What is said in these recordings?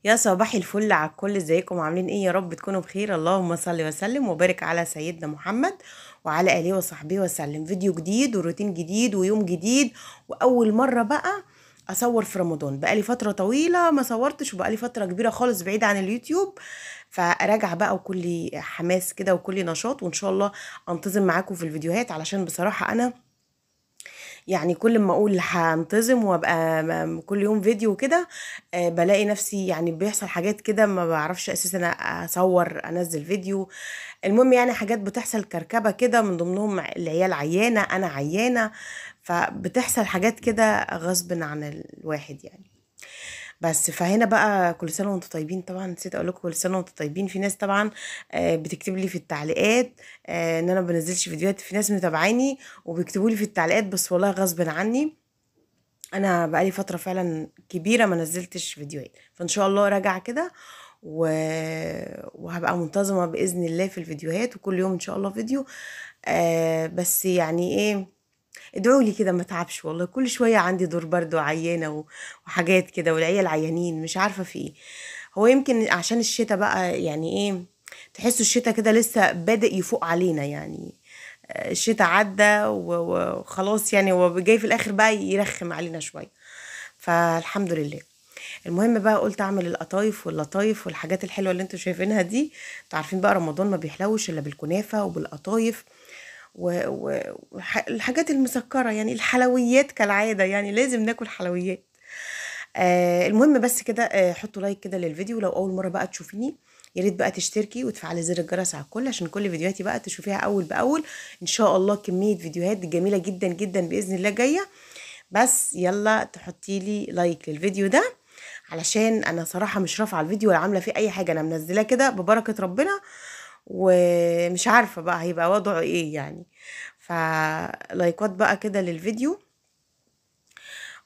يا صباح الفل على الكل، ازيكم عاملين ايه؟ يا رب تكونوا بخير. اللهم صل وسلم وبارك على سيدنا محمد وعلى اله وصحبه وسلم. فيديو جديد وروتين جديد ويوم جديد، واول مرة بقى اصور في رمضان. بقالي فترة طويلة ما صورتش، وبقالي فترة كبيرة خالص بعيدة عن اليوتيوب، فراجعه بقى وكل حماس كده وكل نشاط، وان شاء الله انتظم معاكم في الفيديوهات. علشان بصراحة انا يعني كل ما اقول هنتظم وابقى كل يوم فيديو كده، بلاقي نفسي يعني بيحصل حاجات كده ما بعرفش اساسا اصور انزل فيديو. المهم يعني حاجات بتحصل كركبه كده، من ضمنهم العيال عيانه، انا عيانه، فبتحصل حاجات كده غصب عن الواحد يعني. بس فهنا بقى كل سنة وانتم طيبين. طبعا نسيت اقول لكم كل سنة وانتم طيبين. في ناس طبعا بتكتب لي في التعليقات ان انا ما بنزلش فيديوهات، في ناس متابعاني وبيكتبوا لي في التعليقات، بس والله غصب عني انا بقالي فترة فعلا كبيرة ما نزلتش فيديوهات، فان شاء الله راجعه كده وهبقى منتظمة باذن الله في الفيديوهات، وكل يوم ان شاء الله فيديو. بس يعني ايه، ادعوا لي كده ما تعبش والله، كل شوية عندي دور برد وعيانه وحاجات كده، والعيال عيانين مش عارفه في ايه. هو يمكن عشان الشتاء بقى، يعني ايه، تحسوا الشتاء كده لسه بادئ يفوق علينا يعني، الشتاء عدى وخلاص يعني، هو جاي في الاخر بقى يرخم علينا شوية، فالحمد لله. المهم بقى قلت اعمل القطايف واللطايف والحاجات الحلوة اللي انتوا شايفينها دي. انتوا عارفين بقى رمضان ما بيحلوش الا بالكنافه وبالقطايف والحاجات المسكره، يعني الحلويات كالعادة، يعني لازم ناكل حلويات. المهم بس كده، حطوا like كده للفيديو. لو اول مرة بقى تشوفيني يا ريت بقى تشتركي وتفعلي زر الجرس على الكل عشان كل فيديوهاتي بقى تشوفيها اول باول. ان شاء الله كمية فيديوهات جميلة جدا جدا باذن الله جاية. بس يلا تحطي لي like للفيديو ده، علشان انا صراحة مش رافعه الفيديو ولا عامله فيه اي حاجة، انا منزلاه كده ببركة ربنا ومش عارفه بقى هيبقى وضعه ايه يعني. فلايكات بقى كده للفيديو،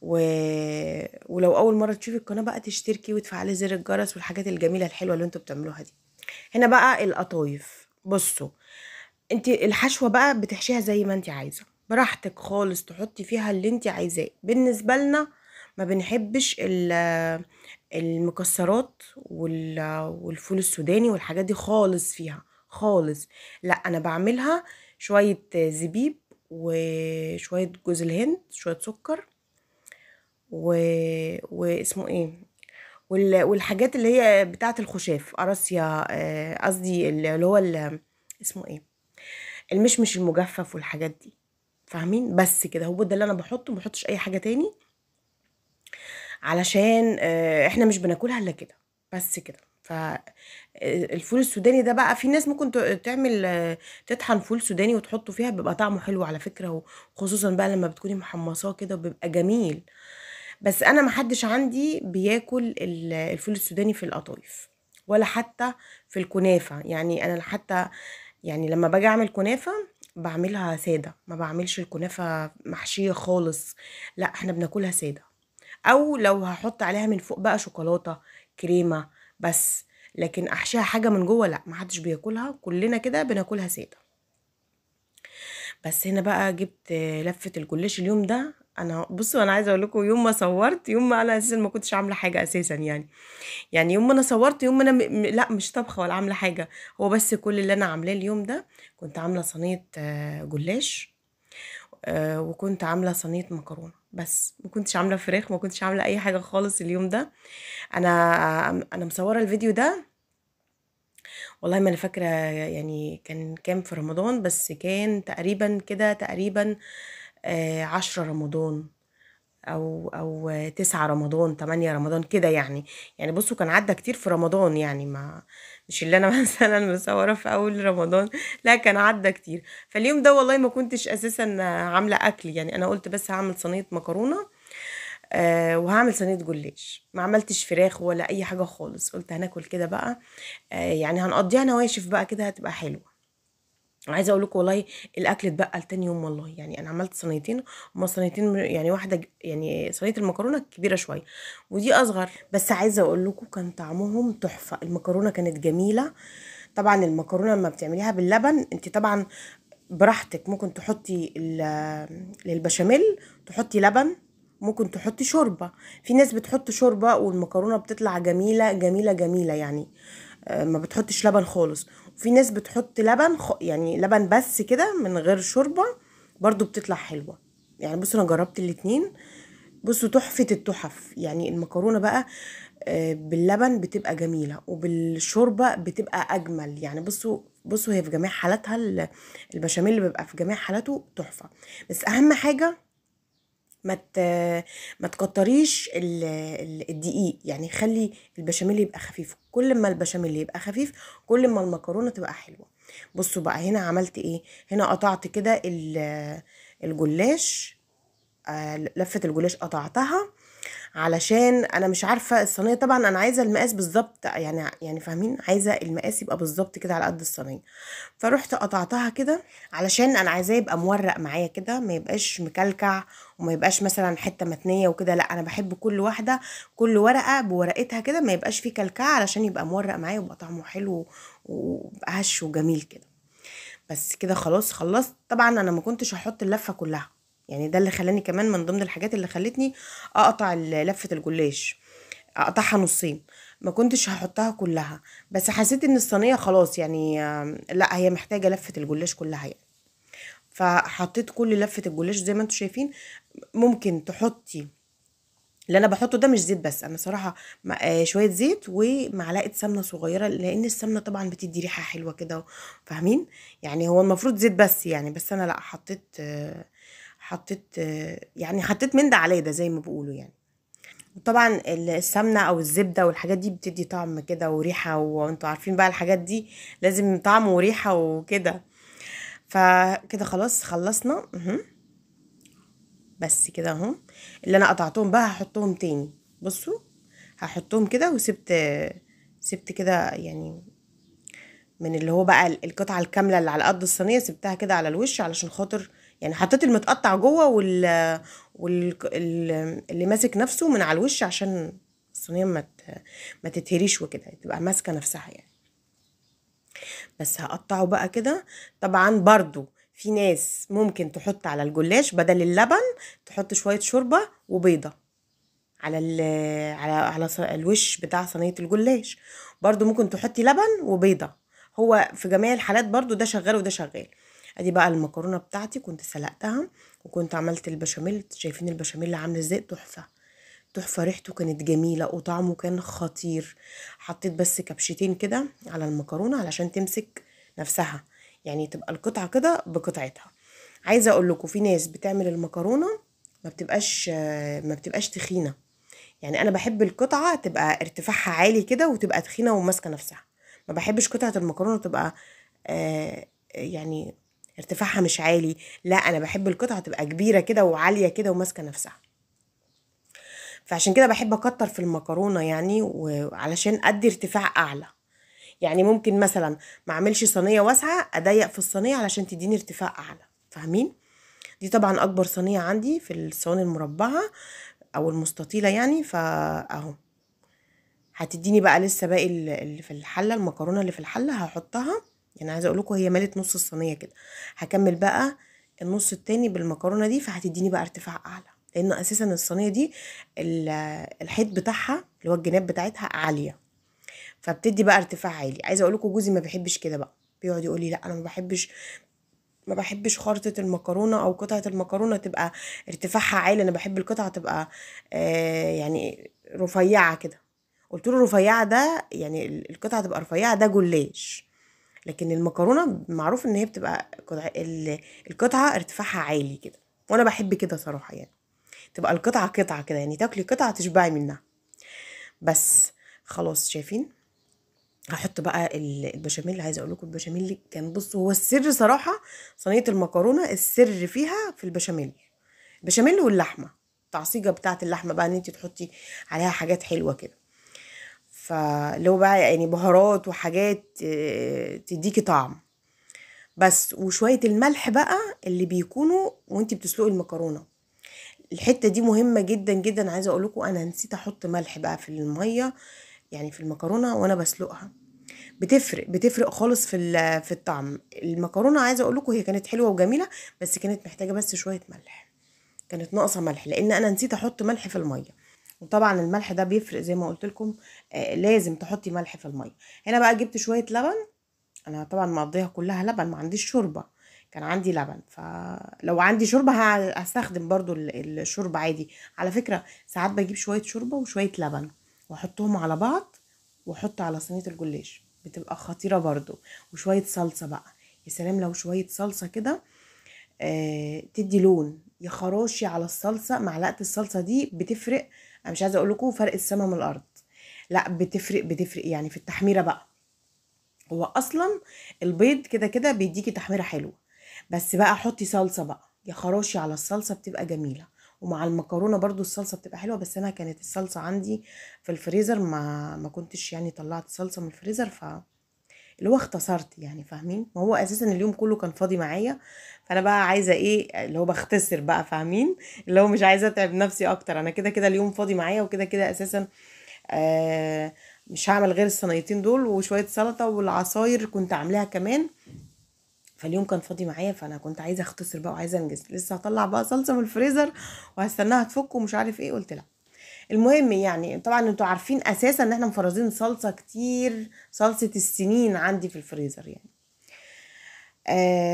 ولو اول مرة تشوفي القناة بقى تشتركي وتفعلي زر الجرس والحاجات الجميلة الحلوة اللي انتوا بتعملوها دي. هنا بقى القطايف، بصوا انت الحشوه بقى بتحشيها زي ما انت عايزه براحتك خالص، تحطي فيها اللي انت عايزاه. بالنسبة لنا ما بنحبش المكسرات والفول السوداني والحاجات دي خالص فيها خالص، لا انا بعملها شوية زبيب وشوية جوز الهند، شوية سكر واسمه ايه، والحاجات اللي هي بتاعه الخشاف، قراصيا، قصدي اللي هو اسمه ايه، المشمش المجفف والحاجات دي، فاهمين؟ بس كده هو ده اللي انا بحطه، ما بحطش اي حاجة تاني علشان احنا مش بناكلها الا كده، بس كده. فالفول السوداني ده بقى في ناس ممكن تعمل تطحن فول سوداني وتحطه فيها، بيبقى طعمه حلو على فكرة، وخصوصا بقى لما بتكوني محمصاه كده بيبقى جميل. بس انا محدش عندي بياكل الفول السوداني في القطايف ولا حتى في الكنافه، يعني انا حتى يعني لما باجي اعمل كنافه بعملها ساده، ما بعملش الكنافه محشيه خالص، لا احنا بناكلها ساده، او لو هحط عليها من فوق بقى شوكولاتة كريمة بس، لكن احشيها حاجة من جوه لا، ما حدش بياكلها، كلنا كده بناكلها ساده. بس هنا بقى جبت لفه الجلاش اليوم ده. انا بصوا انا عايزه اقول لكم، يوم ما صورت، يوم ما انا اساسا ما كنتش عامله حاجة اساسا، يعني يوم ما انا صورت، يوم ما انا لا مش طبخه ولا عامله حاجة، هو بس كل اللي انا عاملاه اليوم ده كنت عامله صينية جلاش، وكنت عامله صينية مكرونه بس، ما كنتش عامله فراخ، ما كنتش عامله اي حاجة خالص اليوم ده. انا مصوره الفيديو ده والله ما انا فاكره يعني كان كام في رمضان، بس كان تقريبا كده تقريبا 10 رمضان او 9 رمضان، 8 رمضان كده يعني. يعني بصوا كان عدى كتير في رمضان، يعني ما مش اللي انا مثلا مصوره في اول رمضان، لا كان عدى كتير. فاليوم ده والله ما كنتش اساسا عامله اكل، يعني انا قلت بس هعمل صينية مكرونه وهعمل صينية جلاش، ما عملتش فراخ ولا اي حاجة خالص، قلت هناكل كده بقى، يعني هنقضيها نواشف بقى كده، هتبقى حلوة. عايزه اقول لكم والله الاكل اتبقى لتاني يوم والله، يعني انا عملت صينيتين، هما صينيتين يعني واحدة يعني صينية المكرونه كبيرة شوية ودي اصغر، بس عايزه اقول لكم كان طعمهم تحفة. المكرونه كانت جميلة. طبعا المكرونه لما بتعمليها باللبن انت طبعا براحتك، ممكن تحطي للبشاميل تحطي لبن، ممكن تحطي شوربة. في ناس بتحط شوربة والمكرونه بتطلع جميلة جميلة جميلة يعني، ما بتحطش لبن خالص. وفي ناس بتحط لبن يعني لبن بس كده من غير شوربة، برضو بتطلع حلوة يعني. بصوا انا جربت الاتنين، بصوا تحفة التحف يعني. المكرونه بقى باللبن بتبقى جميلة، وبالشوربه بتبقى اجمل يعني. بصوا هي في جميع حالاتها البشاميل بيبقى في جميع حالاته تحفة. بس اهم حاجة ما تكتريش الدقيق يعني، خلي البشاميل يبقى خفيف. كل ما البشاميل يبقى خفيف كل ما المكرونه تبقى حلوة. بصوا بقى هنا عملت ايه، هنا قطعت كده الجلاش، لفه الجلاش قطعتها علشان انا مش عارفه الصينية، طبعا انا عايزه المقاس بالظبط يعني فاهمين، عايزه المقاس يبقى بالظبط كده على قد الصينية. فروحت قطعتها كده علشان انا عايزاه يبقى مورق معايا كده، ما يبقاش مكلكع وما يبقاش مثلا حتة متنيه وكده. لا انا بحب كل واحدة كل ورقة بورقتها كده، ما يبقاش فيه كلكعه، علشان يبقى مورق معايا ويبقى طعمه حلو ويبقى هش وجميل كده. بس كده خلاص خلصت. طبعا انا ما كنتش هحط اللفة كلها يعني، ده اللي خلاني كمان من ضمن الحاجات اللي خلتني اقطع لفه الجلاش، اقطعها نصين، ما كنتش هحطها كلها، بس حسيت ان الصينية خلاص يعني لا هي محتاجه لفه الجلاش كلها يعني. فحطيت كل لفه الجلاش زي ما انتم شايفين. ممكن تحطي اللي انا بحطه ده مش زيت بس، انا صراحة شوية زيت ومعلقة سمنه صغيرة، لان السمنة طبعا بتدي ريحه حلوة كده، فاهمين يعني. هو المفروض زيت بس يعني، بس انا لا حطيت يعني حطيت من ده على ده زي ما بيقولوا يعني. وطبعا السمنة او الزبدة والحاجات دي بتدي طعم كده وريحه، وانتوا عارفين بقى الحاجات دي لازم طعم وريحه وكده. فكده خلاص خلصنا. بس كده اهو. اللي انا قطعتهم بقى هحطهم تاني، بصوا هحطهم كده، وسبت كده يعني من اللي هو بقى القطعة الكاملة اللي على قد الصينية، سبتها كده على الوش علشان خاطر يعني حطيت المتقطع جوه اللي ماسك نفسه من على الوش، عشان الصينية ما تتهريش وكده، تبقى ماسكه نفسها يعني. بس هقطعه بقى كده. طبعا برضو في ناس ممكن تحط على الجلاش بدل اللبن تحط شوية شوربة وبيضه على على على الوش بتاع صينية الجلاش. برضو ممكن تحطي لبن وبيضه، هو في جميع الحالات برضو ده شغال وده شغال. ادي بقى المكرونه بتاعتي كنت سلقتها، وكنت عملت البشاميل. شايفين البشاميل عامل ازاي؟ تحفة تحفة، ريحته كانت جميلة وطعمه كان خطير. حطيت بس كبشتين كده على المكرونه علشان تمسك نفسها يعني، تبقى القطعة كده بقطعتها. عايزه اقول لكم في ناس بتعمل المكرونه ما بتبقاش تخينة يعني. انا بحب القطعة تبقى ارتفاعها عالي كده وتبقى تخينة وماسكه نفسها، ما بحبش قطعه المكرونه تبقى يعني ارتفاعها مش عالي، لا انا بحب القطعة تبقى كبيرة كده وعاليه كده وماسكه نفسها. فعشان كده بحب اكتر في المكرونه يعني، وعلشان ادي ارتفاع اعلى يعني. ممكن مثلا ما اعملش صينية واسعة، اضيق في الصينية علشان تديني ارتفاع اعلى، فاهمين؟ دي طبعا اكبر صينية عندي في الصواني المربعه او المستطيله يعني. فاهو هتديني بقى لسه باقي اللي في الحلة، المكرونه اللي في الحلة هحطها يعني. عايزه اقول لكم هي مالت نص الصينية كده، هكمل بقى النص التاني بالمكرونه دي، فهتديني بقى ارتفاع اعلى، لان اساسا الصينية دي الحيط بتاعها اللي هو الجناب بتاعتها عالية، فبتدي بقى ارتفاع عالي. عايزه اقول لكم جوزي ما بيحبش كده بقى، بيقعد يقول لي لا انا ما بحبش خرطه المكرونه او قطعه المكرونه تبقى ارتفاعها عالي، انا بحب القطعة تبقى يعني رفيعة كده. قلت له رفيعة ده يعني القطعة تبقى رفيعة ده جلاش، لكن المكرونه معروف ان هي بتبقى القطعة ارتفاعها عالي كده، وانا بحب كده صراحة يعني، تبقى القطعة قطعه كده يعني، تاكلي قطعه تشبعي منها. بس خلاص شايفين هحط بقى البشاميل. عايزه اقول لكم البشاميل كان، بصوا هو السر صراحة صينية المكرونه السر فيها في البشاميل، البشاميل واللحمة، التعصيجه بتاعه اللحمة بقى ان انت تحطي عليها حاجات حلوة كده، فاللي هو بقى يعني بهارات وحاجات تديكي طعم بس، وشوية الملح بقى اللي بيكونوا وانت بتسلقي المكرونه. الحتة دي مهمة جدا جدا. عايزه اقول لكم انا نسيت احط ملح بقى في المية يعني في المكرونه وانا بسلقها، بتفرق خالص في الطعم. المكرونه عايزه اقول لكم هي كانت حلوة وجميلة، بس كانت محتاجه بس شوية ملح. كانت ناقصه ملح، لان انا نسيت احط ملح في المية، وطبعا الملح ده بيفرق زي ما قلت لكم، لازم تحطي ملح في المية. هنا بقى جبت شوية لبن، انا طبعا مقضيها كلها لبن، ما عنديش شوربة، كان عندي لبن، فلو عندي شوربة هستخدم برضو الشوربة عادي. على فكرة ساعات بجيب شوية شوربة وشوية لبن واحطهم على بعض واحط على صينية الجلاش، بتبقى خطيرة برضو. وشوية صلصه بقى، يا سلام لو شوية صلصه كده تدي لون، يا خراشي على الصلصه، معلقه الصلصه دي بتفرق، انا مش عايزه اقول لكم فرق السما من الارض، لا بتفرق، بتفرق يعني في التحميره بقى. هو اصلا البيض كده كده بيديكي تحميره حلوة، بس بقى حطي صلصه بقى، يا خراشي على الصلصه بتبقى جميلة. ومع المكرونه برضو الصلصه بتبقى حلوة، بس انا كانت الصلصه عندي في الفريزر، ما كنتش يعني طلعت صلصه من الفريزر، ف اللي هو اختصرت يعني، فاهمين؟ ما هو اساسا اليوم كله كان فاضي معايا، فانا بقى عايزه ايه اللي هو بختصر بقى، فاهمين؟ اللي هو مش عايزه اتعب نفسي اكتر، انا كده كده اليوم فاضي معايا، وكده كده اساسا مش هعمل غير الصينيتين دول وشوية سلطة والعصاير كنت عاملاها كمان، فاليوم كان فاضي معايا، فانا كنت عايزه اختصر بقى وعايزه انجز. لسه هطلع بقى صلصه من الفريزر وهستناها تفك ومش عارف ايه، قلت لا. المهم يعني طبعا انتوا عارفين اساسا ان احنا مفرزين صلصه كتير، صلصه السنين عندي في الفريزر يعني.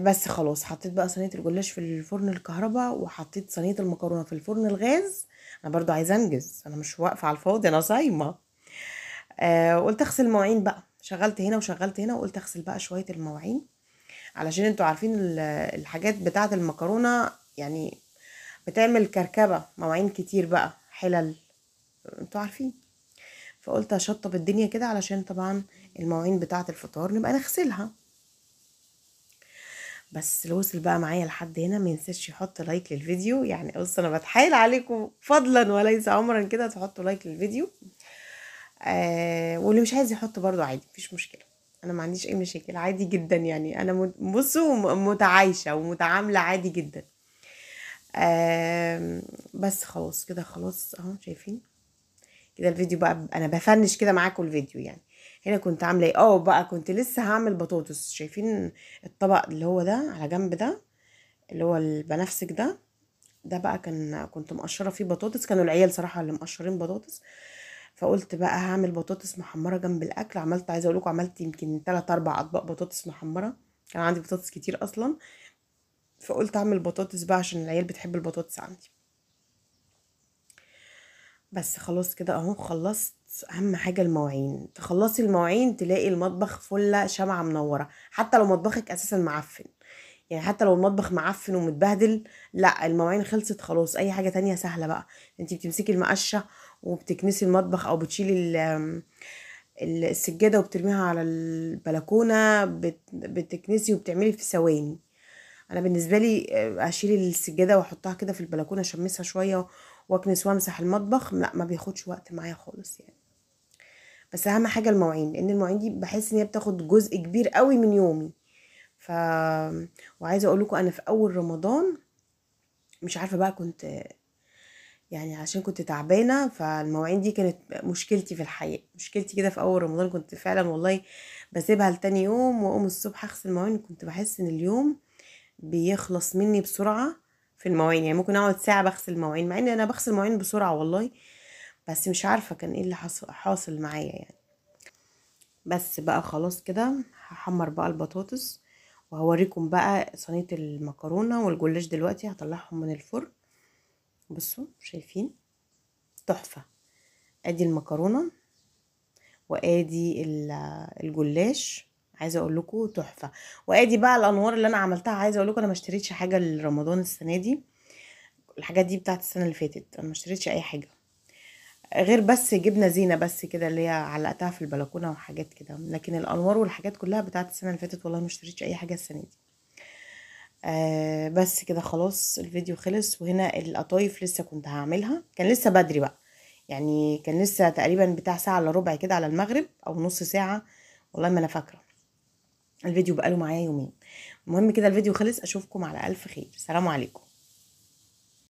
بس خلاص حطيت بقى صينية الجلاش في الفرن الكهرباء، وحطيت صينية المكرونه في الفرن الغاز. انا برضو عايزه انجز، انا مش واقفة على الفاضي، انا صايمه. قلت اغسل المواعين بقى، شغلت هنا وشغلت هنا، وقلت اغسل بقى شوية المواعين، علشان انتوا عارفين الحاجات بتاعه المكرونه يعني بتعمل كركبه، مواعين كتير بقى، حلل، انتوا عارفين. فقلت اشطب الدنيا كده علشان طبعا المواعين بتاعه الفطار نبقى نغسلها. بس اللي وصل بقى معايا لحد هنا ما ينساش يحط like للفيديو، يعني بص انا بتحايل عليكم فضلا وليس امرا كده تحطوا like للفيديو. واللي مش عايز يحط برضو عادي، مفيش مشكلة، انا ما عنديش اي مشاكل، عادي جدا يعني. انا بصوا متعايشه ومتعامله عادي جدا. بس خلاص كده، خلاص اهو شايفين كده الفيديو بقى، انا بفنش كده معاكم الفيديو يعني. هنا كنت عامله ايه؟ بقى كنت لسه هعمل بطاطس. شايفين الطبق اللي هو ده على جنب ده اللي هو البنفسج ده، ده بقى كنت مقشره فيه بطاطس، كانوا العيال صراحة اللي مقشرين بطاطس، فقلت بقى هعمل بطاطس محمرة جنب الاكل. عملت، عايزه اقول لكم عملت يمكن 3 4 اطباق بطاطس محمرة، كان عندي بطاطس كتير اصلا، فقلت اعمل بطاطس بقى عشان العيال بتحب البطاطس عندي. بس خلاص كده اهو خلصت. اهم حاجة المواعين، تخلصي المواعين تلاقي المطبخ فله شمعة منورة، حتى لو مطبخك اساسا معفن يعني، حتى لو المطبخ معفن ومتبهدل، لا المواعين خلصت خلاص، اي حاجة تانية سهلة بقى. انتي بتمسكي المقشه وبتكنسي المطبخ، او بتشيلي السجادة وبترميها على البلكونه، بتكنسي وبتعملي في ثواني. انا بالنسبة لي اشيل السجادة واحطها كده في البلكونه، اشمسها شوية واكنس وامسح المطبخ، لا ما بياخدش وقت معايا خالص يعني. بس اهم حاجة المواعين، لان المواعين دي بحس ان هي بتاخد جزء كبير قوي من يومي. وعايزه اقول لكم انا في اول رمضان مش عارفه بقى كنت يعني عشان كنت تعبانة، فالمواعين دي كانت مشكلتي في الحياة، مشكلتي كده في اول رمضان. كنت فعلا والله بسيبها لتاني يوم واقوم الصبح اغسل المواعين، كنت بحس ان اليوم بيخلص مني بسرعة في المواعين، يعني ممكن اقعد ساعة بغسل المواعين، مع ان انا بغسل المواعين بسرعة والله، بس مش عارفه كان ايه اللي حاصل معايا يعني. بس بقى خلاص كده هحمر بقى البطاطس، وهوريكم بقى صينية المكرونه والجلاش دلوقتي هطلعهم من الفرن. بصوا شايفين تحفة، ادي المكرونه وادي الجلاش، عايزه اقول لكم تحفة. وادي بقى الانوار اللي انا عملتها، عايزه اقول لكم انا ما اشتريتش حاجة لرمضان السنة دي، الحاجات دي بتاعت السنة اللي فاتت، انا ما اشتريتش اي حاجة غير بس جبنه زينة بس كده اللي هي علقتها في البلكونه وحاجات كده، لكن الانوار والحاجات كلها بتاعت السنة اللي فاتت والله ما اشتريتش اي حاجة السنة دي. بس كده خلاص الفيديو خلص. وهنا القطايف لسه كنت هعملها، كان لسه بدري بقى يعني، كان لسه تقريبا بتاع ساعة الا ربع كده على المغرب او نص ساعة، والله ما انا فاكره، الفيديو بقاله معايا يومين. المهم كده الفيديو خلص، اشوفكم على الف خير، سلام عليكم.